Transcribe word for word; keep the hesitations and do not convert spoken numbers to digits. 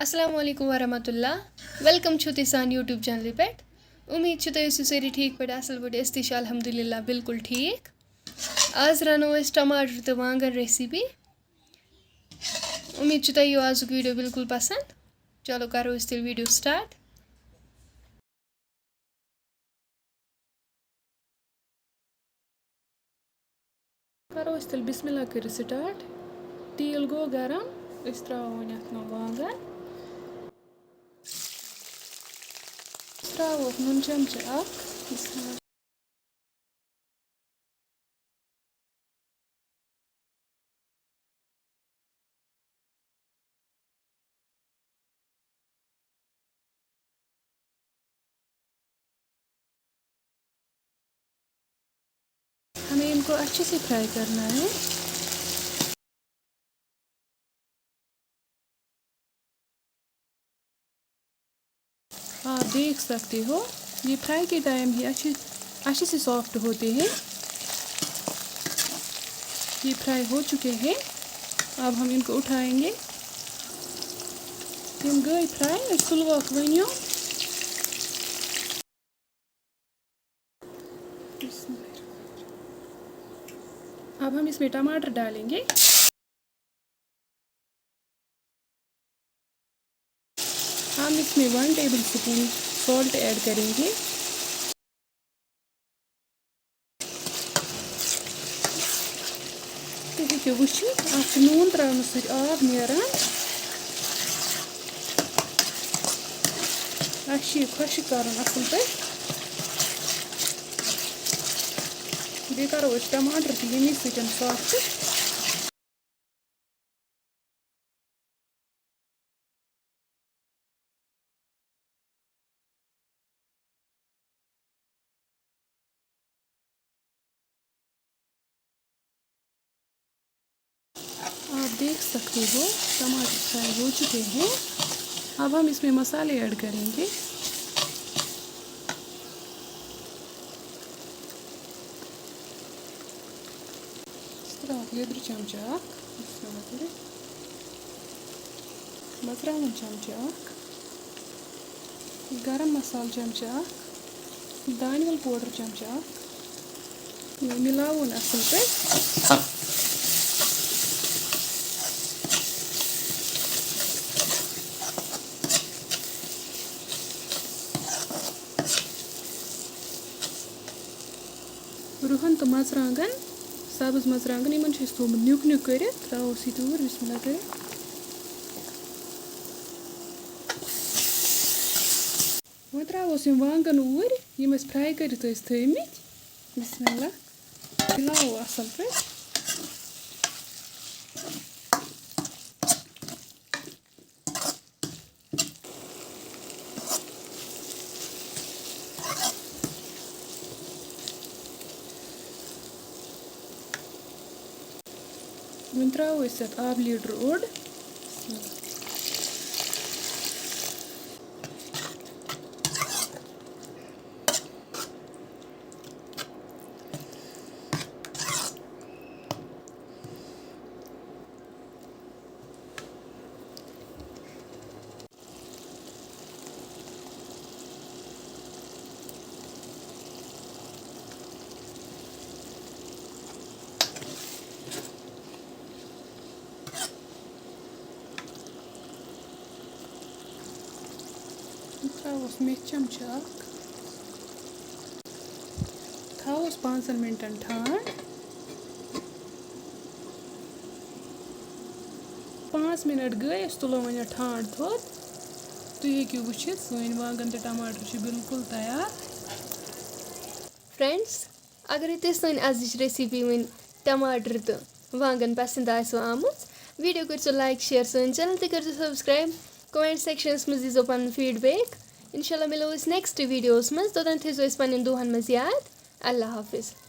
السلام علیکم ورحمۃ اللہ۔ ویلکم چھُو تُہۍ سانہِ YouTube چینلہِ پٮ۪ٹھ۔ اُمید چھِ تُہۍ ٲسِو سٲری ٹھیٖک پٲٹھۍ، اَصٕل پٲٹھۍ۔ أسۍ تہِ چھِ الحمدللہ بِلکُل ٹھیٖک۔ آز رَنو أسۍ ٹماٹر تہٕ وانٛگن ریسیپی۔ اُمید چھِ تۄہہِ یِیو آزُک ویٖڈیو بِلکُل پَسنٛد۔ چلو کَرو أسۍ تیٚلہِ ویٖڈیو سٹارٹ۔ کَرو أسۍ تیٚلہِ بسم اللہ کٔرِتھ سٹارٹ۔ تیٖل گوٚو گرم، أسۍ ترٛاوو وۄنۍ اَتھ منٛز وانٛگن۔ أسۍ ترٛاوو اَتھ نُن چمچہٕ اکھ۔ بسم اللہ۔ हमें इनको अच्छे से फ्राई करना है। आप देख सकते हो, ये फ्राई के टाइम ही अच्छे अच्छे से सॉफ्ट होते हैं। ये फ्राई हो चुके हैं, अब हम इनको उठाएंगे। یِم گٔے فرٛاے، أسۍ تُلوکھ وۄنۍ یِم۔ اب ہم اس میں ٹماٹر ڈالیں گے۔ ہم اس میں ون ٹیبل اسپون سالٹ ایڈ کریں گے۔ تُہۍ ہیٚکِو وٕچھِتھ، اَتھ چھُ نوٗن ترٛاونہٕ سۭتۍ آب نیران۔ اَسہِ چھُ یہِ خۄشٕک کَرُن اَصٕل پٲٹھۍ۔ بیٚیہِ کَرو أسۍ ٹماٹر تہِ ییٚمی سۭتۍ سافٹ۔ آپ دیکھ سکتے ہو، ٹماٹر فرائی ہو چکے ہیں۔ اب ہم اس میں مسالے ایڈ کریں گے۔ ترٛاوَکھ لیٚدرِ چمچہٕ اکھ، بسم اللہ کٔرِتھ۔ مرژٕوانٛگن چمچہٕ اکھ، گرم مسالہٕ چمچہٕ اکھ، دانہِ وَل پوڈر چمچہٕ اکھ۔ یہِ مِلاوُن اَصٕل پٲٹھۍ۔ رُہن تہٕ مرژٕوانٛگن، سبٕز مرژٕوانٛگن، یِمن چھُ اَسہِ تھوٚومُت نیُک نیُک کٔرِتھ، ترٛاوو أسۍ یہِ تور، بسم اللہ کٔرِتھ۔ وۄنۍ ترٛاوو أسۍ یِم وانٛگن اوٗرۍ، یِم اَسہِ فراے کٔرِتھ ٲسۍ تھٲومٕتۍ۔ بسم اللہ۔ مِلاوو اَصٕل پٲٹھۍ۔ وۄنۍ ترٛاوو أسۍ اَتھ آبہٕ لیٖٹر اوٚڑ۔ ترٛاووس میٚتھِ چمچہٕ اکھ۔ تھاووس پانٛژن مِنٹن ٹھانٛڈ۔ پانٛژھ مِنٹ گٔے، أسۍ تُلو وۄنۍ یہِ ٹھانٛڈ تھوٚد۔ تُہۍ ہیٚکِو وٕچھِتھ، سٲنۍ وانٛگن تہٕ ٹماٹر چھِ بِلکُل تیار۔ فرینڈز، اگرے تۄہہِ سٲنۍ ازٕچ ریسیپی وۄنۍ ٹماٹر تہٕ وانٛگن پسنٛد آسِوٕ آمٕژ، ویڈیو کٔرۍزیو لایک، شیئر، سٲنۍ چینل تہِ کٔرۍزیو سبسکرایب، کمنٹ سیکشنس منٛز دیٖزیو پنُن فیڈ بیک۔ انشاءاللہ مِلو أسۍ نیکسٹ ویڈیوس منٛز، توٚتام تھٲیزیو أسۍ پننٮ۪ن دُعاہن منٛز یاد۔ اللہ حافظ۔